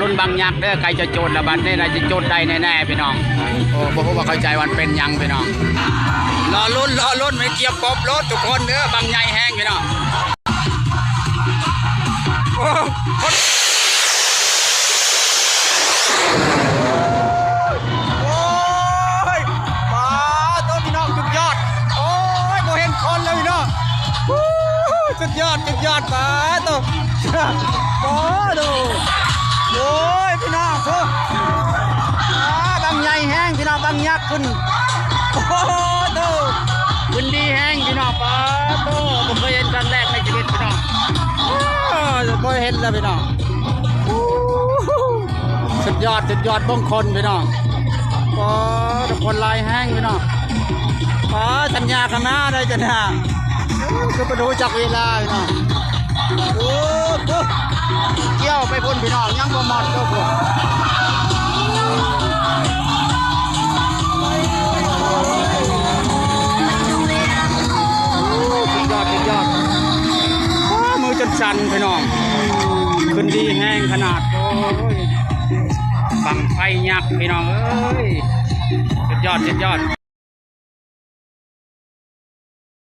ລຸ້ນບັ້ງຍັກເດີ ໃກ້ຈະຈຸດແລ້ວ ບັດນີ້ນະ ຈະຈຸດໄດ້ແນ່ໆ ພີ່ນ້ອງ. ໂອ້ ບໍ່ຮູ້ວ່າເຂົ້າໃຈວ່າມັນເປັນຫຍັງ ພີ່ນ້ອງ. ລໍລຸ້ນ ລໍລຸ້ນ ມັນຈຽບປົບໂລດທຸກຄົນເດີ ບັ້ງໃຫຍ່ແຮງ ພີ່ນ້ອງ. ໂອ້ ໂອ້ຍ ປາໂຕ ພີ່ນ້ອງ ສຸດຍອດ. ໂອ້ຍ ບໍ່ເຫັນຄົນເລີຍ ພີ່ນ້ອງ. ສຸດຍອດ ສຸດຍອດ ປາໂຕ. ໂອ້ໂດ ໂອ້ຍ ພີ່ນ້ອງ ໂອ້ ອ່າ ບັ້ງໃຫຍ່ແຮງ ພີ່ນ້ອງ ບັ້ງຍັກຂຶ້ນ. ໂອ້ໂດ ຂຶ້ນດີແຮງ ພີ່ນ້ອງ ປາໂຕ. ບໍ່ເຄີຍເຫັນຄັ້ງແລກໃນຊີວິດ ພີ່ນ້ອງ. ໂອ້ ບໍ່ເຫັນແລ້ວ ພີ່ນ້ອງ. ສຸດຍອດ ສຸດຍອດ ເບິ່ງຄົນ ພີ່ນ້ອງ. ປາໂຕ ຄົນຫຼາຍແຮງ ພີ່ນ້ອງ. ປາ ສັນຍາກະມາໄດ້ຈັງນະ. ໂອ້ ຄືບໍ່ຮູ້ຈັກເວລາເນາະ. ໂອ້ ໂອ້ ກ່ຽວໄປພຸ້ນພີ່ນ້ອງ ຍັງບໍ່ໝົດເດີພຸ້ນ. ສຸດຍອດ ສຸດຍອດ. ໂອ້ ມືຈົນສັ່ນພີ່ນ້ອງ ຂຶ້ນດີແຮງຂະໜາດ. ໂອ້ຍ ບັ້ງໄຟຍັກພີ່ນ້ອງເອີຍ ສຸດຍອດ ສຸດຍອດ.